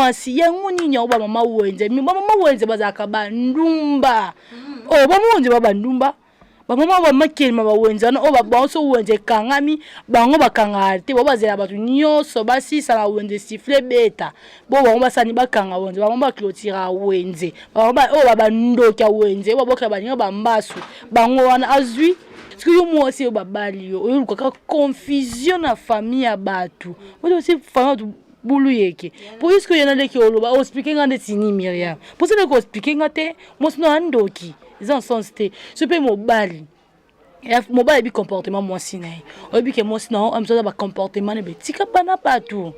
Mwasi yango nini yango ba mama wenze ba mama wenze bazalaka bandumba mm. oh ba mama wenze ba bandumba ba mama ba makelema ba wenze wana oyo oh, bango so wenze ekangami bango bakangaka te bango bazela bato nyonso basisa na wenze sifle beta bo bango basani bakanga wenze bango baklotira wenze oyo oh, bandoki ya wenze oyo babokela baninga bambasu bango wana azwi soki yo mwasi oyo babali yo oyo olukaka confusion na famille ya bato oyo osi famille bato bulu yeke po yo sikoyo naleki oloba oexplike nga ndeti nini miriam mpo soki oexplike nga te mwasi no andoki eza na sens te so mpe mobali mobali ayebi comportement mwasi na ye oyebi ke mwasi na yo aza bacomportement na betika bana bato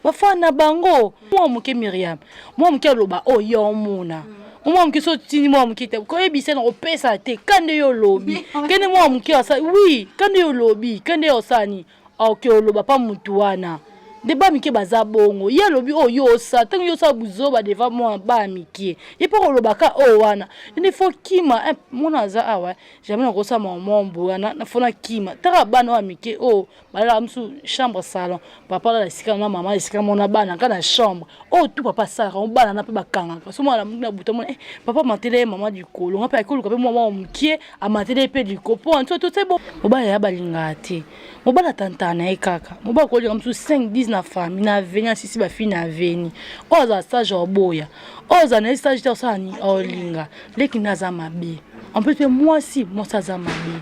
bafana na bango mwa moke miriam mwa moke aloba oyo oh, yo omona mwa moke so otindi mwa moke te koyebisa na kopesa te kande yo olobi kende mwa moke asali wi kande yo olobi kande yo osani Ok oloba pa mutu wana nde ba mike baza bongo ye alobi oyo oh, yo osala ntango yo osala buzoba devant mwana ba mike ye mpo koloba ka oyo oh, wana nde fo kima eh, mwana aza awa jamais nakosala mamombo wana fo nakima taka bana oyo ya mike oyo oh, balalaka mosusu chambre salon papa alala esika na mama esika mona bana kaka na chambre oyo tu papa asalaka ngo bana na mpe bakangaka so mwana na buta mona eh, papa amatela ye mama likolo nga mpe akoluka mpe mwa mwa mokie amatela ye mpe likolo mpo nso tose bo mobali ya balingaka te mobali atantana na ye kaka mobali akolinga mosusu 5 10 na famille na aveni asisi bafi na aveni oyo azala sage oboya oyo azala na ye sage te osala nini olinga leki nde aza mabe en plus mpe mwasi mwasi aza mabe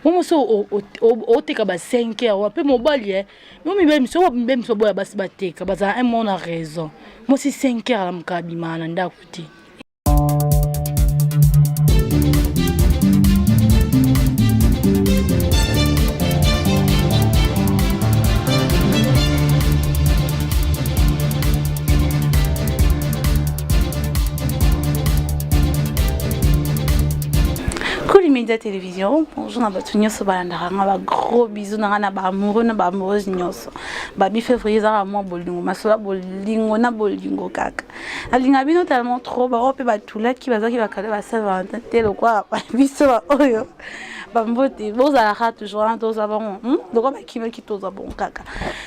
mo mosi oteka ba 5 heures wa mpe mobali e yo mibali miso oyo mibali miso boya basi bateka bazala un mona raison mwasi 5 heures alamuka abimaka na ndako te Kuli Media Télévision, bonjour na bato nyonso balandaka nga ba gros bisous na nga na ba amoureux na ba amoureuse nyonso. Ba mi février ezaka mwa bolingo, masolo ya bolingo na bolingo kaka. Nalinga bino tellement trop, bango mpe batulaki bazwaki bakado ba Saint Valentin te lokola biso ba oyo bambote bozalaka toujours wana toza bango hmm? lokola bakimaki toza bongo kaka.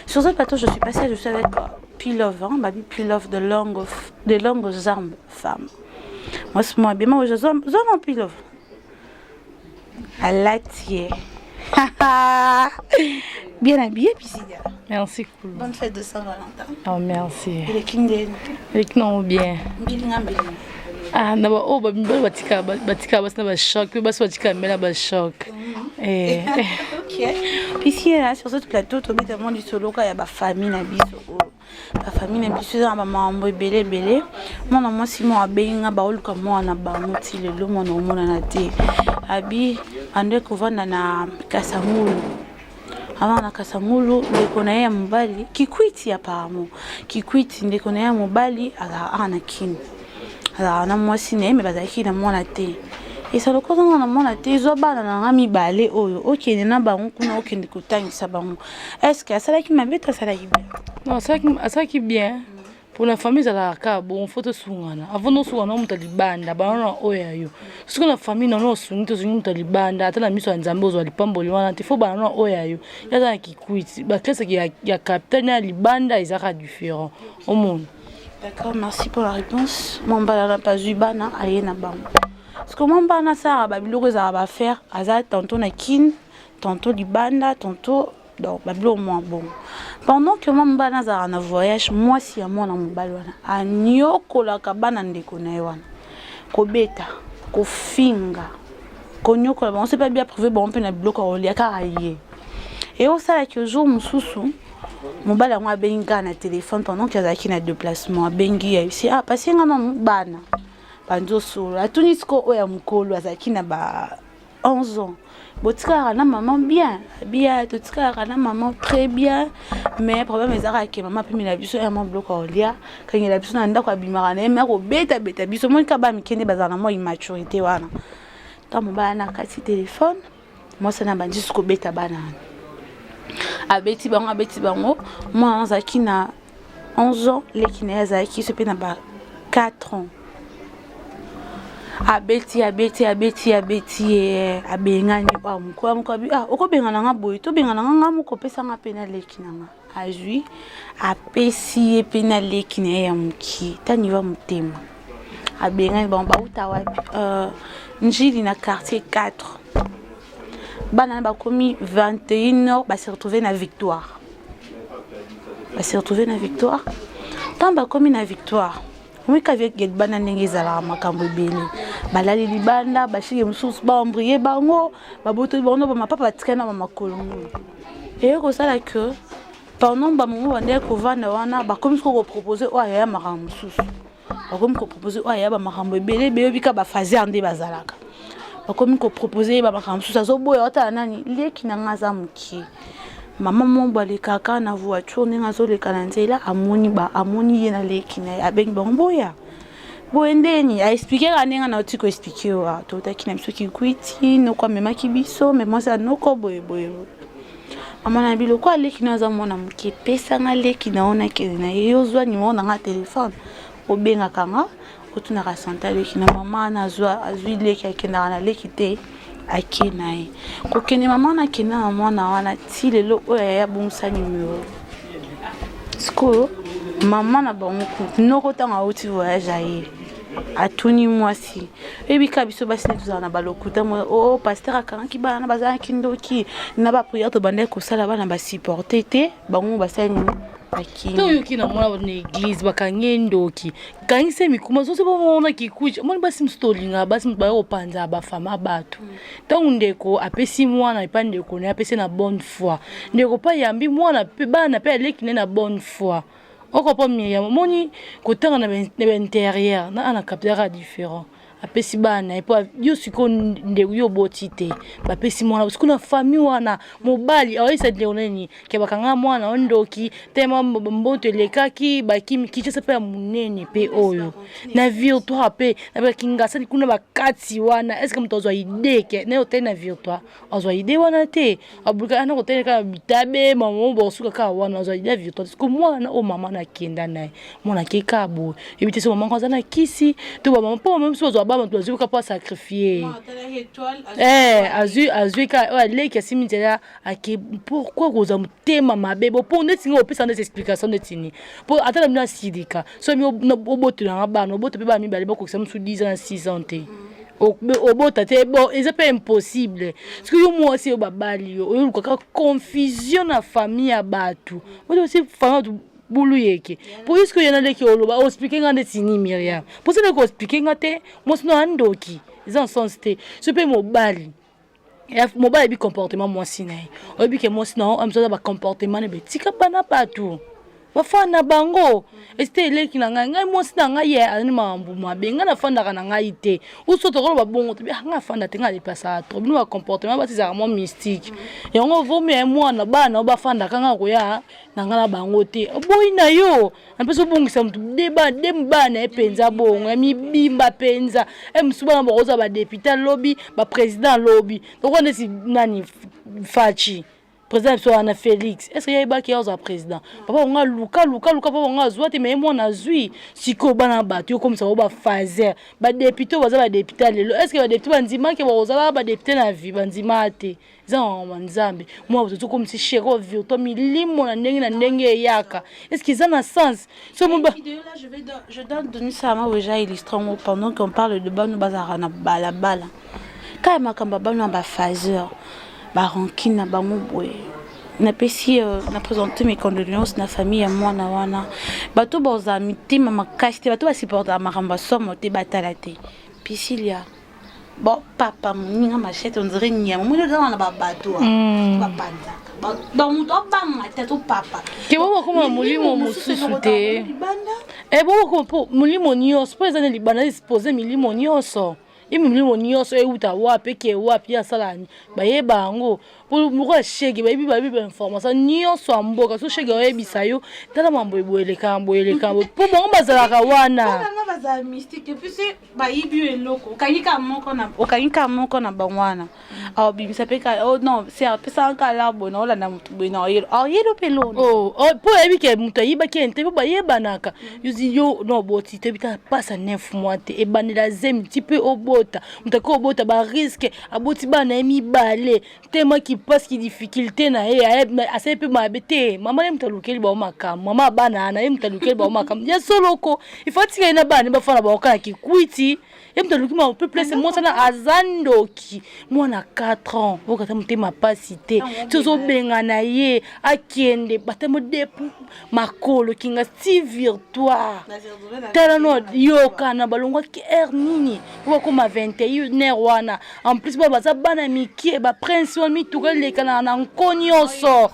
Sur ce plateau, je suis passée, je suis avec euh, Pilove, hein, babi Pilove de longues de longues jambes femme. Mwasi mwa bima oyo zwa zwa Pilove. Alati ye. Bien habillé, Pisidia. Merci, cool. Bonne fête de Saint-Valentin. Oh, merci. Eleki ndeni. Eleki nango bien. Mbilinga mbilinga. Ah, na ba oyo bamibali batika batika basi na bachoc mpe basi batika mibali na bachoc. Eh. Ok. Pisidia, sur ce plateau, tobeta mwa lisolo ya ba famille na biso oyo. Ba famille na biso eza na bamakambo ebele ebele. Mwana mwasi moko abengi nga baoluka mwana na bango ti lelo mwana omonana te. Abi ande kovanda na Kasangulu. Avant na Kasangulu ndeko na ye ya mobali Kikwiti apparemment. Kikwiti ndeko na ye ya mobali azalaka awa na Kin. Azalaka na mwasi na ye me bazalaki na mwana te. Esa lokola oza na mwana te zwa bana na nga mibale oyo okende na bango kuna okende kotangisa bango. Est-ce que asalaki mabe to asalaki bien? Non, asalaki asalaki bien. Pour la famille ezalaka kaka bongo fo tosungana avant nosungana na moto ya libanda bana na oyo ya yo soki na famille nano osungi te osungi moto ya libanda ata na miso ya nzambe ozwa lipamboli wana te fo bana na oyo ya yo ye aza na kikwiti baklese ya, ya capital na ya libanda ezalaka différent omona D'accord, merci pour la réponse. Mwambala na bazwi bana aye na bango. Parce que mwambala asalaka ba biloko ezalaka ba affaire aza tantôt na Kin, tantôt libanda, tantôt donc ba biloko mwa bongo. Pendant que mwambala azalaka na voyage, mwasi ya mwana mobali wana anyokolaka bana ndeko na ye wana. Kobeta, kofinga, konyokola bango soki bien privé bango mpe na biloko ya kolia kaka ye. Et osalaki jour mosusu mobali yango abengi kaka na telefone pendant que azalaki na déplacement abengi ayebisi ah pasi nga nanu bana banzosolo atuni sikoyo oyo ya mokolo azalaki na ba 11 ans botikalaka na maman bien bien totikalaka na maman très bien mais problème ezalaka ke mama apimela biso ya mwa biloko ya kolia kangela biso na ndako abimaka na ye me akobetabeta biso monika ba mike nde bazala na mwa immaturité wana ntango mobali na kati telefone mwasi na bandi susu kobeta bana wana abeti bango abeti bango mwana azalaki na 11 ans leki na ye azalaki so mpe na ba 4 ans abeti abeti abeti abeti ye abengani mokolo moko abi ah okobengana nga boye tobengana nga nga moko opesa nga mpe na leki na nga. Azwi apesi ye mpe na leki na ye ya mokie. Ta niveau ya motema. Abengani bango bauta wapi? Njili na quartier 4. Bana na bakomi 21 heures ba se retrouver na Victoire. Ba se retrouver na Victoire. Tant bakomi na Victoire, omika avec bana ndenge ezalaka makambo ebele. Balali libanda, bashike mosusu baembrouiller bango, babotoli bango na bamapapa batikali na bamakolo ngulu. Eye kosala que pendant bamomo bandeki kovanda wana, bakomi sikoyo kopropose oyo ayaya makambo mosusu. Bakomi kopropose oyo aya bamakambo ebele ebele, oyebika bafaser nde bazalaka. Bakomi kopropose ye bamakambo mosusu, azoboya. Otala nani leki na nga aza mokie. Mama moko alekaka na voiture, ndenge azoleka na nzela, amoni ba amoni ye na leki na ye, abengi bango boya boye. Ndeni aexpliquer kaka ndenge nauti koexpliquer wa, totaki na biso Kikwiti, noko amemaki biso, me mwasi ya noko boye boye boye. Mama na biloko aleki na aza mwana moke, pesanga leki na yo nakende na ye, ozwa nimero na nga telefone, obengaka nga, otunaka santé aleki na. Mama wana azwa, azwi leki, akendaka na leki te, ake na ye kokende. Mama wana akenda na mwana wana ti lelo oyo ayaya abongisa nimero. Sikoyo mama na bango kutu noko, ntango auti voyage, aye atuni mwasi, oyebi kaka biso basi nde tozala na balokuta. O pasteur akangaki bana na bazalaki ndoki na baprière, tobandaki kosala, bana basupporte te, bango basali nini? Bakimi. Toyoki na mwana na église bakangi ye ndoki, kangisa mikuma soso bomona kikuti. Omoni basi mosusu tolingaka basi mosu baya kopanza bafama bato. Ntango ndeko apesi mwana epa ndeko na ye, apesi na bonne foi, ndeko mpe ayambi mwana mpe bana mpe aleki ne na bonne foi. Okopo Miriam, omoni kotanga na baintérieur na ana capital kaka différent. Apesi bana na ye mpo yo sikoyo ndeko yo oboti te, bapesi mwana sikoyo na famille wana. Mobali aoyesa ndeko nani ke bakanga mwana o ndoki tema mboto elekaki, bakimi Kinshasa mpe ya monene mpe oyo na Victoire mpe na bakingasani kuna bakati wana. Est-ce moto azwa idée ke na otali na Victoire, azwa idée wana te? Abuka ana kotali kaka bitabe mama bosuka kaka wana, azwa idée ya Victoire. Siko mwana oyo mama nakenda na ye, mwana ake kaka boye, yebi te so mama aza na kisi to bamama mpo mama biso bazwa bama bazwi kaka mpo asacrifier. Azwi kaka oyo aleki, asimi nzela ake. Pourquoi kozwa motema mabe bo mpo neti nga opesa ndeti explication neti nini? Mpo ata na bino asilika so obotelanga bana, obota mpe bana mibale, bakokisa mosu 10 ans na 6 ans te, obota te. Bon, eza mpe impossible. Soki yo mwasi oyo babali yo, oyolukaka confusion na famille ya bato, osi famille bato bulu yeke. Mpo yo soki oya naleki oloba, oexpliquer nga ndeti nini, Miriam? Mpo soki koexpliquer nga te mwasi no andoki, eza na sens te. So mpe mobali, mobali ayebi comportement mwasi na ye, oyebi ke mwasi na yo aza bacomportement na betika bana bato bafanda na bango. Esi te eleki na ngai, ngai mwasi na ngai ye azali makambo mabe, ngai nafandaka na ngai te. Uso tokoloba bongo te, ngai afanda te, ngai adeplasaka trop. Bino bacomportement basi ezalaka mwa mystique, yango vomi ya mwana bana oyo bafandaka, ngai koya na ngai na bango te. Oboyi na yo napesi obongisa motu de bana ye mpenza bongo ya mibimba mpenza. E mosusu bana bakozwa badéputé lobi, baprésident lobi, toko neti nani, Fatshi, président biso wana Félix. Est ce que yayebaki ye azwa président? Papa bango aluka luka luka, papa bango azwa te, me ye mwana azwi. Sikoyo bana bato yokomisa bango bafaser badéputé oyo baza badéputé lelo. Est ce que badéputé bandimaki bakozalaka badéputé na vie? Bandimaka te. Eza makambo Nzambe. Mwa bato tokomisi shero virto milimo na ndenge na ndenge eyaka. Est ce que eza na sens? So je dois donner ça à ma déjà illustrant pendant qu'on parle de bano bazalaka na balabala kaka makambo ya bano ya baphaseur, barancune na bango boye. Napesi na présente mes condoléances na famille ya mwana wana. Bato bazala mitema makasi te, bato basupportaka makambo ya somo te, batala te. Pisilia, bon, papa moninga machette, on dirait nyama moni oza wana, babato bapanzaka donc moto abanga te to papa. Ke bo bakoma molimo mosusu te, e bo bakoma mpo molimo nyonso mpo eza na libanda expose milimo nyonso. Ye milimo nyonso euta wapi, eke wapi, ye asala nini, bayeba yango. Mpo moko ya shege bayebi bainformation nyonso ya mboka. So shege oyebisa yo, tala mambo boye elekaka boye, elekaka boye, mpo bango bazalaka wana. Azala mystique, et puis soki bayibi yo eloko, okangi kaka moko na, okangi kaka moko na bango wana, aobimisa mpe kaka: "Oh non, se apesaka kaka la boye, naolanda motu boye, na oyelo aoyelo mpe eloko." Oh, mpo oyebi ke moto ayibaki ye te, mpo bayebanaka. Yozi yo no oboti, toyebi ta pasa 9 mois te, ebandela zemi ti mpe obota, moto ake obota barisque, aboti bana ye mibale temaki mpasi, difficulté na ye, asali mpe mabe te. Mama ye moto alukeli bango makambo, mama bana wana ye moto alukeli bango makambo ya soloko. Ifo atika ye na bana, bafana bango kaka kikwiti. Ye moto aluki ma pe place. Mwasi wana aza ndoki. Mwana 4 ans okata motema pasi te, ti ozobengana ye akende batamo depu makolo kinga ti virtoire. Tala no yokana, balongwaki heure nini po bakóma 21 heure wana? En plus ba baza bana mike, baprince wana, mituka elekanaka na nko nyonso.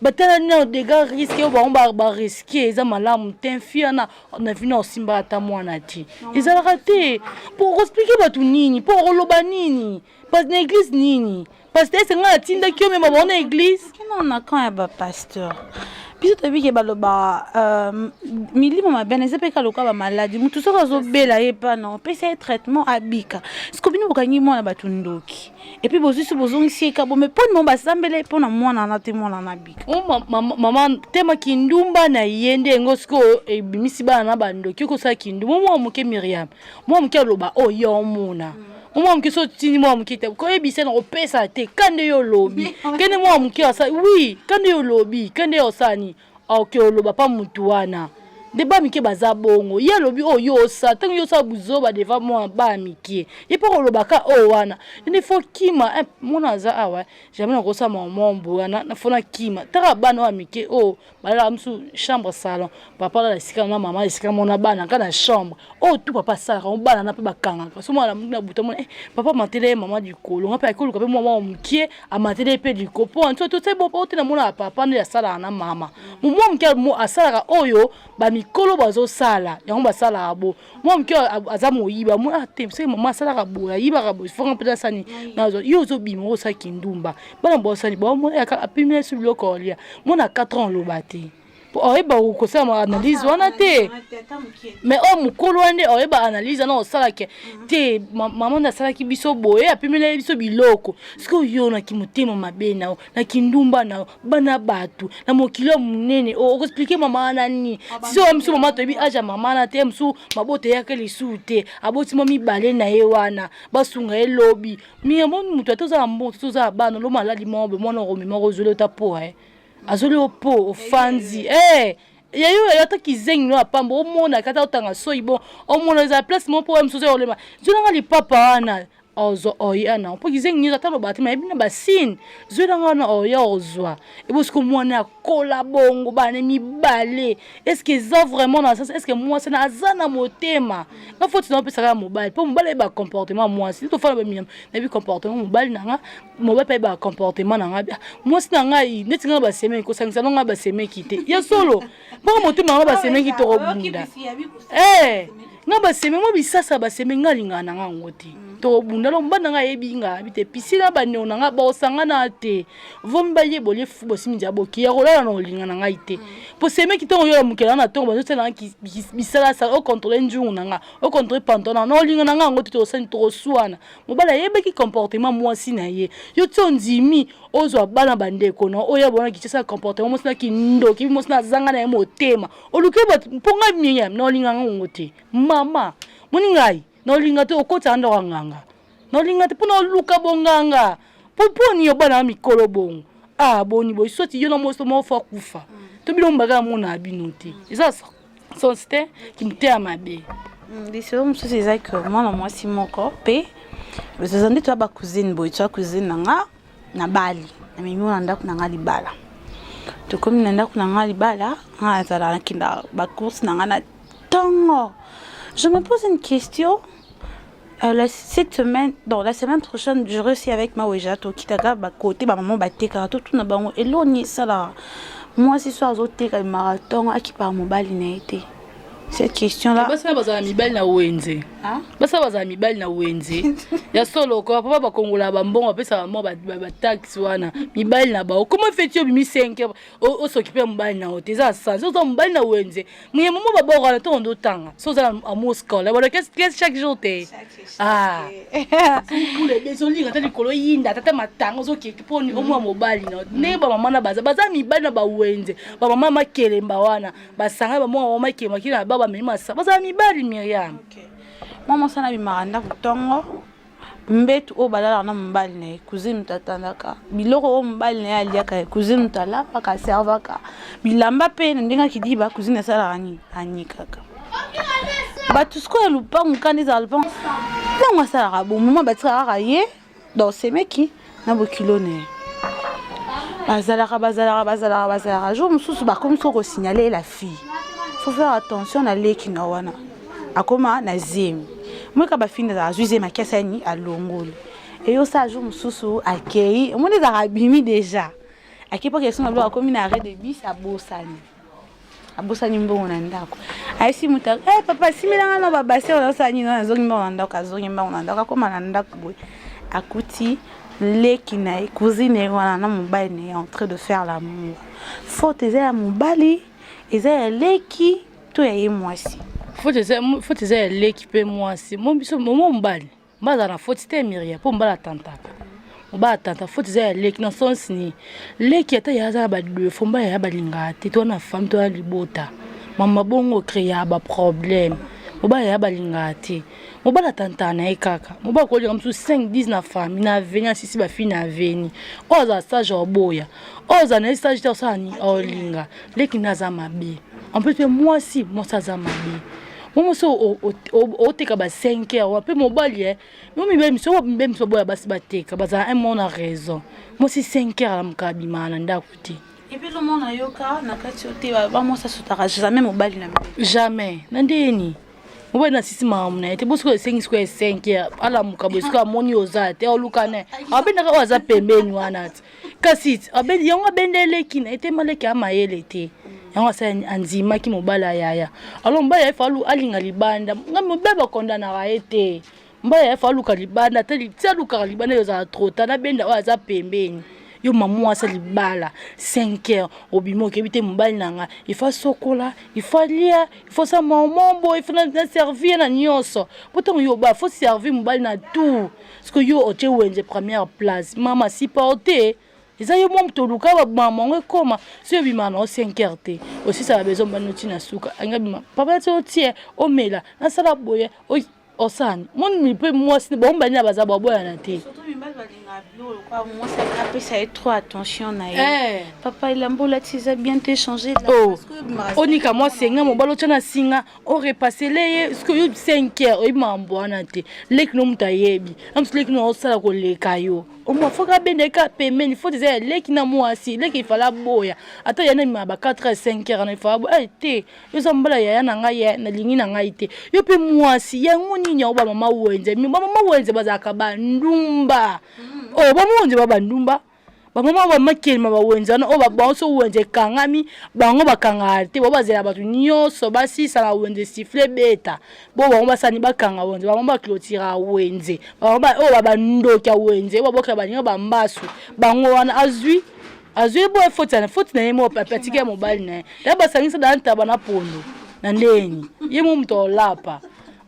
Batala nino dégâts, risque oyo bango barisque, eza malamu te. Mfi wana na vino osimba ata mwana te, ezalaka te. Mpo okoexpliquer bato nini? Mpo okoloba nini na église nini? Pasteur ese ngai natindaki yo mema bango na église. Kino na camp ya bapasteur, biso toyebi ke baloba milimo mabe na eza mpe kaloka bamaladi. Motu soki azobela ye pana, opesa ye traitement, abika. Siko bino bokangi mwana bato ndoki, et puis bozwi so bozongisi ye kabome mponi mo basambela ye mpona mwana wana te, mwana wana abika. Mama tema kindumba na ye nde yango sikoyo ebimisi bana na bandoki. Okosala kindumba, mwana moke Miriam, mwana moke aloba oyo yo omona. Mwana moke so otindi mwana moke te, koyebisa na kopesa te kande yo olobi kende mwana moke asala wi kande yo olobi kande yo osala nini, oke oloba pa mutu wana nde bana mike baza bongo. Ye alobi oyo yo osala, ntango yo osala buzoba devant mwana bana mike, ye mpo kolobaka oyo wana nde fo kima. Mwana aza awa, jamais nakosala mamombo wana, fo nakima. Taka bana oyo ya mike oyo balalaka mosu chambre salon, papa alala esika na mama esika mona bana kaka na chambre oyo tu papa asalaka ngo, bana na mpe bakangaka so mwana na buta mona papa amatela ye mama likolo, nga mpe akoluka mpe mwa mokie amatela ye mpe likolo, mpo nso tosali bo te. Namonaka papa nde asalaka na mama, mwa moke asalaka oyo bamikolo bazosala yango, basalaka bo. Mwa moke aza moyibi, amona te soki mama asalaka boye, ayibaka boye, fonga mpenza asani nazwa yo ozobima osalaki ndumba. Bana bosani baomona apimela so biloko olia. Mwana 4 ans oloba te, oyeba kosala analyse wana te, mais oyo mokolo wana nde oyeba analyse wana osalaki te. Mama nde asalaki biso boye, apimela biso biloko. Sikoyo yo naki motema mabe na yo, na kindumba na yo, bana bato na mokili ya monene, okoexpliquer mama wana nini? Si oyo mosu mama toyebi age ya mama wana te, mosu mabota eyaka lisusu te, aboti mwa mibale na ye wana, basunga ye lobi mingi. Moni moto ate oza na mbongo, toza na bana lo maladi moko boye, mwana okomema kozweli ota po azoli yo po ofandi yayo yayo ata kizengi no ya pamba, omona kata otanga soyi bon, omona eza place moko mpo mosusu olema zwelanga lipapa wana, ozwa oya na mpo kizengi nyonso ata loba te, mayebi na basine zwelanga wana oya ozwa ebosiko. Mwana akola bongo, bana mibale, est-ce eza vraiment na sens? Est-ce mwasi na aza na motema nga foti na opesaka ya mobali, mpo mobali ayeba comportement mwasi tofana baminyama, nayebi comportement mobali na nga, mobali mpe ayeba comportement na nga, mwasi na ngai. Neti nga basemeki kosangisa no ngai basemeki te ya solo, mpo motema nga basemeki tokobunda. Nga baseme mo bisasa baseme, nga alingaka na nga yango te, tokobunda. Lo mobali na nga ayebi nga abi te, pisi na bandeko na nga bosangana te, vomi bayeba olie fu bosimi nzela boki ya kolala na olinga na ngai te, po semeki ntongo yo ya mokela na ntongo bazosala bisalasala, ocontrôle nzungu na nga, ocontrôle pantalon na nga, olinga na nga yango te, tokosani tokoswana. Mobali ayebaki comportement mwasi na ye. Yo ti ondimi ozwa bana bandeko na oyo abona Kinshasa, comportement mwasi na kindoki, mwasi na azanga na ye motema, oluki bato mpo ngai Miriam na olinga yango te. Mama moni ngai na olinga te, okotaka ndako ya nganga na olinga te, mpona oluka bonganga mpo mponi yo bana ya mikolo bongo. Ah, boni boye, soti yo na mwasi moko fo akufa to bino mbaka ya mona ya bino te, eza sens te, kimotema mabe. Lisolo mosusu eza ke mwana mwasi moko mpe toza nde toya bacousine boye, toya cousine na nga na bali, namemi na ndako na nga libala. Tokomi na ndako na nga libala, nga azala nakenda bacourse na nga na ntongo. Je me pose une question. Cette semaine, donc la semaine prochaine, je réussis avec Maweja, tokitaka bakote bamama batekaka, totuna bango eloni esalaka mwasi so azoteka marathon, akipaka mobali na ye te. Cette question là. Basala bazala mibali na wenze. Basala bazala mibali na wenze. Ya solo ko papa bakongola ba mbongo bapesa ba ba taxe wana mibali na bao. Comment fais-tu obimi 5 heures osokipe mobali na yo te eza sans oza mobali na wenze. Muye momo ba boko na tondo tanga. So oza amour scolaire. Wala qu'est-ce chaque jour te. Ah. Bule bezo linga ta likolo yinda tata matanga ozokeke mpo omwa mobali na ndenge ba mama na baza baza mibali na ba wenze. Ba mama makelemba wana. Basanga ba mwa mama ke makila ba ba mema sa bazala mibali Myriam. Okay. Mwa mwasi wana abimaka ndako ntongo mbetu oyo balalaka na mobali na ye cousine moto atandaka biloko oyo mobali na ye aliaka ye cousine moto alambaka aservaka bilamba mpe na ndenge akidiba cousine asalaka nini anikaka bato sikoyo ya lupangu kanda ezala lupangu ntango asalaka bomoma batikaka kaka ye Donc semeki na bokilo na ye bazalaka bazalaka bazalaka bazalaka jour mosusu bakomi soko kosignale la fille faut faire attention na leki na wana akoma na zemi moyeka bafini azalaka azwi zemi akesa nini alongoli eyosala jour mosusu akei omoni ezalaka abimi déjà akei mpo akei na biloko akomi na arrêt de bus abosani abosani mbongo na ndako ayesi moto eh, papa asimelanga na babase oyo nasala nini azongi mbongo na ndako azongi mbongo na ndako akóma na ndako boye akuti leki na ye cousine ye wana na mobali na ye en train de faire l'amour faute eza ya mobali eza ya leki to ya ye mwasi faute eza ya leki mpe mwasi mo biso mo mobali Mobali azala na faute te Myriam po mobali atantaka. Mobali atanta faute eza ya leki na sens ni leki ata ya aza na ba defaut mobali ya balingaka te to na famille to na libota. Mama bongo créa ba problème. Mobali ya balingaka te. Mobali atantaka na ye kaka. Mobali akolinga mosusu 5 10 na famille na avenue asisi ba fille na avenue. Oyo azala sage oboya. Oyo azala na ye sage te osala ni olinga. Leki nde aza mabe. En plus pe mwasi mwasi aza mabe. Momo so oteka ba 5 heures wa pe mobali eh mo mibali miso mibali miso boya basi bateka bazala un mot na raison mwasi 5 heures alamuka abimaka na ndako te. Et puis lomona yoka na kati yo te ba mwasi asutaka jamais mobali na mibali. Jamais na ndeni mobali na sisi makambo na ye te bosiko esengi sikoyo ya 5 heures alamuka boye sikoyo amoni oza te oluka ne abendaka oyo aza pembeni wana te kasi abendi yango abendeleki na ye te maleki ya mayele te yango asali andimaki mobali ya yaya alors mobali ya ye fo alinga libanda nga mobali bakondanaka ye te mobali ya ye fo aluka libanda te ti alukaka libanda yo ozala trop tard nabenda oyo aza pembeni yo mama mwasi libala 5 heures obima okebi te mobali na nga il faut asokola il faut alia il faut sa momombo il faut na servir na nyonso po ntango yo oba faut servir mobali na tout parce que yo otie wenze première place mama supporte eza yo mwa moto oluka babama yango ekoma soki obimaka na yo 5 heures te osisaka besoin mobali noti na suka alingi abima papa ti otie omela nasala boye osani moni mpe mwasi bango mibali na baza baboyana te mwasi apesa ye trop attention na ye eh. Papa elamba olati eza bien te changer oh. Onika mwa senga mobali otya na singa orepasele ye soki oyo 5 heures oyebi makambo wana te leki no moto ayebi na mosu leki no osala koleka yo omwa foka abenda ye kaka pembeni faute eza ya leki na mwasi leki ifala aboya ata ya na mima ba 4 heures 5 heures na ifala aboya eh, te yo oza mobala yaya na ngai ye nalingi na ngai te yo mpe mwasi yango nini yango bamama wenze bamama wenze bazalaka bandumba mm. oh, bamama wenze ba bandumba bamama bamakelema bawenze wana oyo bango so wenze ekangami bango bakangaka te bango bazela bato nyonso basisa na wenze sifle beta bo bango basani bakanga wenze bango baklotira wenze oyo bandoki ya wenze oyo babokela baninga bambasu bango wana azwi azwi boye foti na foti na ye moko atiki ya mobali na ye ya basangisa da ntaba na pondo na ndeni ye mo moto olapa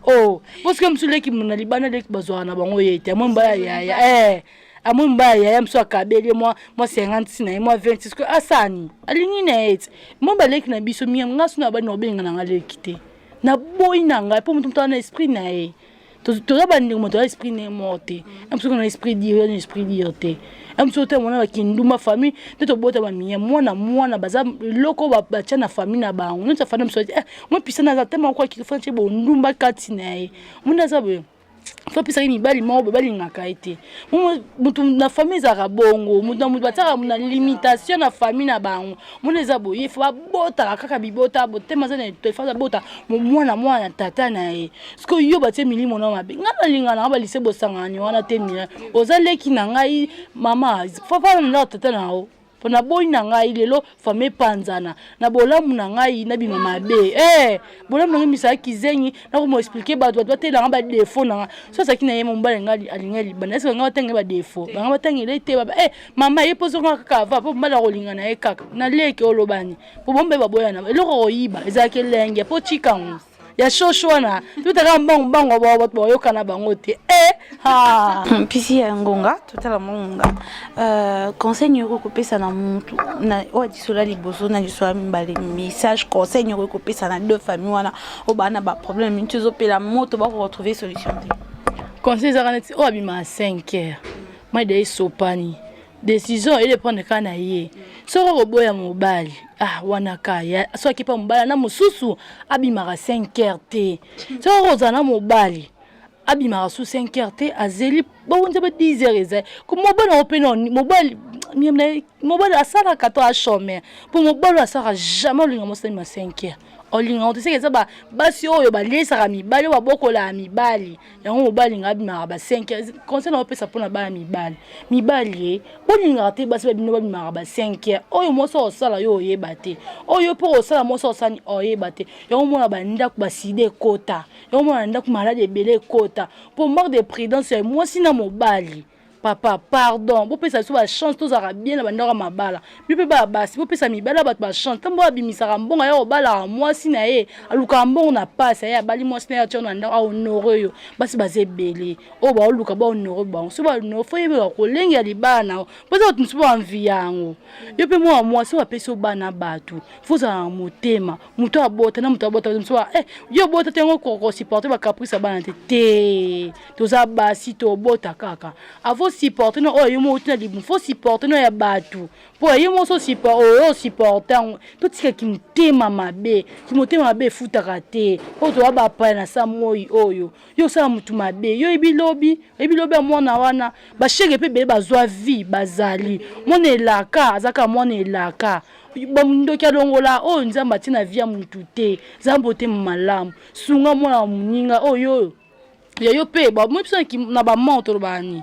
o oh, poske mosu leki na libanda leki bazwaka na bango ye te amoi mobali ya yaya eh. Amoi mobali ya yaya mosu akabeli ye mwa 50 na ye mwa 20 sikoyo asani alingi na ye ti mo baleki na biso mingi nga so na bani obenga na nga leki te naboyi na ngai mpo moto moto na esprit na ye toza bandeko moto aza esprit na ye moko te mosuku na esprit dire na esprit dire te mosuku te mona bakindumba famille nde tobota bamiya mwana mwana baza eloko batya na famille na bango neti afanda mosuku eh, mwa pisana aza te moko akifana tie bondumba kati na ye mona aza boye fo apesaki mibali moko boye balingaka ye te motu na famille ezalaka bongo motu na motu batiaka na limitation na famille na bango mona eza boye fo babotaka kaka bibota botema aza na eto fo abota mwana mwana na tata na ye sikoyo yo batie milimo na mabe ngai nalinga na nga balise bosangani wana te mina oza leki na ngai mama fo fana na tata na yo. Mpo naboyi na ngai lelo famille epanzana na bolamu na ngai nabima mabe. Eh, bolamu na ngai misala kizengi nakoma expliquer bato, bato batela nga ba défaut na nga. So azalaki na ye mobali ngai alinga libanda, est-ce que ngai batangela ba défaut? Bango batangela te baba eh mama ye pozo nga kaka va po mobali akolinga na ye kaka. Na leki olobani. Po bombe baboyana eloko koyiba ezalaki elenge po tika ngo. Ya shosho wana tutaka mbangu mbangu bato bayokana bango te e mpisi ya ngonga totala mongonga. Conseil nini okoki kopesa na mutu oyo adisola liboso na liso ya mibale, message conseil nini okoki kopesa na deux famille wana oyo baa na baproblème minti ezopela moto bakoretrouver solution te? Conseil ezaka neti oyo abima 5 heures maida esopani, décision edépendre kaka na ye. Soki okoboya mobali, ah wana ka soki akipa mobali na mosusu abimaka 5 heures te. Soki okozala na mobali abimaka su 5 heures te, azeli bonza ba 10 heures, ezali mobali yango mpe mobali, mobali asalaka to achômeur, mpo mobali oyo asalaka jamais olinga mwasi abima 5 heures, olinga ngo te. Seke eza basi oyo baliesaka mibali, oyo babokolaka mibali yango, mobali nga abimaka ba 5 heures. Conseil na opesa mpona bana mibali, mibali ye bolingaka te basi babino babimaka ba 5 heures. Oyo mwasi osala yo oyeba te, oyo mpo osala mwasi osani oyeba te. Yango mona bandako basida ekota, yango mona ndako malade ebele ekota mpo manque de prudence ya mwasi na mobali. Papa, pardon, bopesa biso bachance tozalaka bien na bandako ya mabala. Bino mpe baya basi, bopesa mibali ya bato bachance. Ntango abimisaka mbongo ya kobalaka mwasi na ye, alukaka mbongo na pasi aye abali mwasi na ye, atia na ndako, ahonore yo. Basi baza ebele oyo baoluka bahonore bango. So bahonore, fo yebeka kolengela libala na yo, mpo eza bato mosusu baenvie yango. Yo mpe mwana mwasi oyo apesi yo bana bato, fo ozala na motema. Moto abota na moto abota mosusu, eh, yo obota te, yango kosupporte bacaprice ya bana te. Te, toza basi, tobota kaka. Avo supporte no oyo yo moko tina libumu, fo supporte no ya bato, mpo ye moko so oyo osupporte yango. Totikaki motema mabe, motema mabe efutaka te. Mpo toza bapaya na sa moi oyo, yo osala motu mabe, yo oyebi lobi, oyebi lobi ya mwana wana. Bashege mpe ebele bazwa vie, bazali mwana elaka, azaka mwana elaka. Bandoki alongola oyo Nzambe atie na vie ya motu te. Nzambe otema malamu, sunga mwana wa moninga oyo oyo ya yo mpe moi biso na bamort tolobaka nini?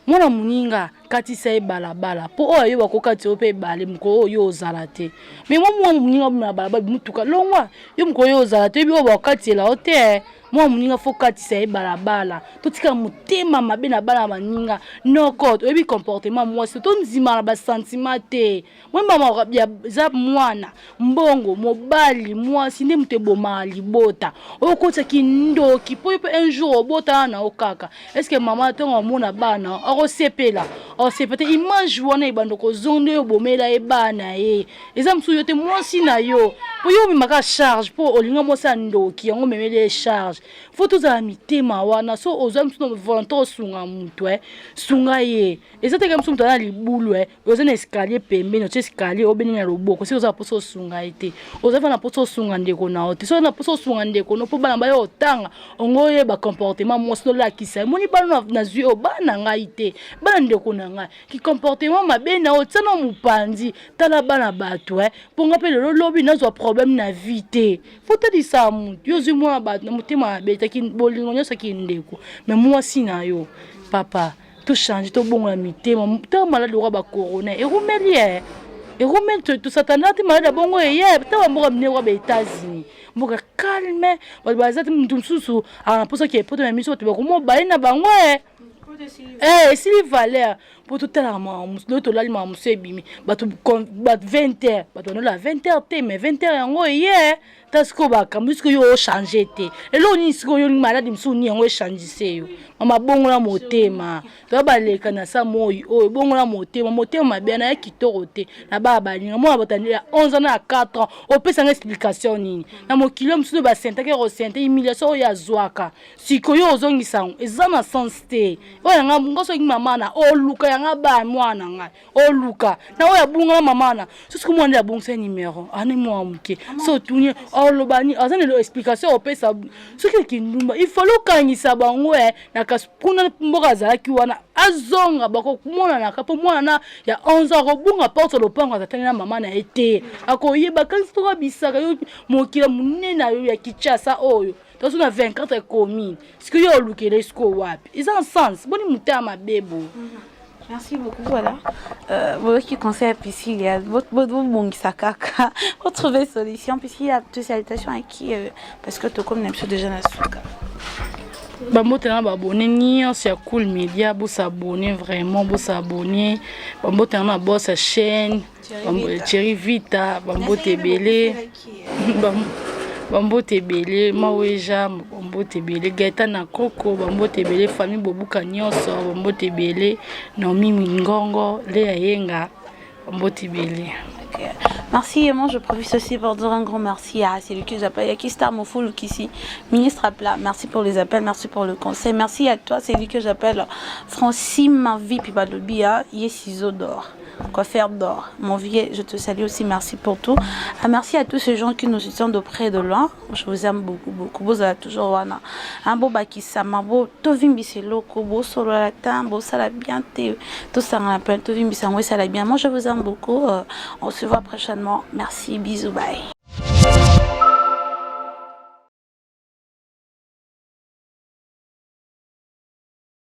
Mwana moninga katisa ye balabala, mpo oyo ayo bakokatisa yo mpe ebale mokolo oyo ozala te. Mais mwa mwana moninga na balabala, mutuka longwa yo, mokolo oyo ozala te, oyebi oyo bakokatisela yo te. Mwana moninga fo katisa ye balabala. Totika motema mabe na bana baninga. Noko oyebi comportement mwasi, tondima na basentiment te. Mwembama eza mwana mbongo, mobali mwasi nde moto ebomaka libota. Oyo okotisaki ndoki mpo yo mpe un jour obotana na yo kaka. Est-ce mama ntongo amona bana akosepela? Akosepela te. Image wana ebanda kozonga nde oyo obomela ye bana ye, eza mosusu yo te, mwasi na yo, mpo yo omemaka charge, mpo olinga mwasi ya ndoki yango omemeli ye charge. Fo tozala mitema wana. So ozwa mosusu na volonté osunga motu, sunga ye. Eza teke mosusu moto aza na libulu, oza na escalier pembeni, otie escalier, obeni na loboko. Soki oza na mposa osunga ye te, oza fa na mposa osunga ndeko na yo te. Soki na mposa osunga ndeko no mpo bana baya otanga, ongo oyeba comportement mwasi, nolakisa emoni bana nazwi oyo bana ngai te, bana ndeko na ngai ki comportement mabe na otia na mopanzi. Tala bana bato, mpo nga mpe lelo lobi nazwa problème na vie te. Fo talisa motu yo ozwi mwana bato na motema mabe taki bolingo nyonso aki ndeko mais mwasi na yo. Papa, tochange, tobongola mitema. Ta maladi lokola bacorona erumeli, e erumeli, tosatana te. Maladi ya bongo eye ta bamboka minene kwa ba États-Unis, mboka calme, bato baza te. Motu mosusu aa mposa ke poto na miso, bato bakomobaye na bango e esili valeur. Mpo totalaka makambo, tolali makambo mosusu ebimi bato 20 heures, bato banola 20 heures te, mais 20 heures yango eye. Ta sikoyo bakambo sikoyo yo ochange te, eloko nini sikoyo yo maladi mosusu nini yango echangise yo? Mama, bongola motema. Toya baleka na sa moi oyo, bongola motema. Motema mabe na ya kitoko te na baya balinga. Mwana bato ya 11 ans na ya 4 ans, opesanga explication nini na mokili oyo? Mosusu basentaki kosente humiliation oyo azwaka, sikoyo ozongisa yango, eza na sens te. Oyo yanga ngo soki mama na oluka yanga ba mwana ngai oluka na oyo abungana mama na so soki mwana nde abongisa numero ani mwana moke, so otuni oloba nini? Aza na explication opesa? Soki okindumba, il faut okangisa bango e na kasi kuna mboka azalaki wana, azonga bakomonanaka, mpo mwana na ya 11 ans akobunga porte lopango, azatani na mama na ye te, akoyeba kanisi toko abisaka yo. Mokili monene na yo ya Kinshasa oyo tozo na 24 commune, sikoyo yo olukele sikoyo wapi? Eza na sens boni motema mabe bo. Merci beaucoup. Voilà. Qui conseil Priscilla, bobongisa kaka pour trouver solution. Priscilla, toutes salutations à qui, parce que tokomi na biso déjà na suka. Bambote na baabonnés nyonso ya Cool Media, bos'abonner vraiment, bos'abonner. Bambote na na boss ya chaîne Thierry Vita, bambote ebele, bambote ebele Maweja, bambote ebele Gaeta na Koko, bambote ebele famille Bobuka nyonso, bambote ebele Naomi Mingongo, Lea Yenga, bambote ebele. Okay. Merci et moi je profite aussi pour dire un grand merci à celui que j'appelle Yakista Mofoulou ici, ministre à plat. Merci pour les appels, merci pour le conseil. Merci à toi, c'est lui que j'appelle Francine Mavi Pibalobia, Yesizo d'or. Coiffeur d'or. Mon vieux, je te salue aussi, merci pour tout. Ah, merci à tous ces gens qui nous soutiennent de près et de loin. Je vous aime beaucoup, beaucoup. Vous avez toujours wana. Un beau bakisama, beau tovimbisa eloko, beau solo la beau ça la bien tout ça en plein tovimbisa ça la bien. Moi je vous aime beaucoup. On se voit prochainement. Merci, bisous, bye.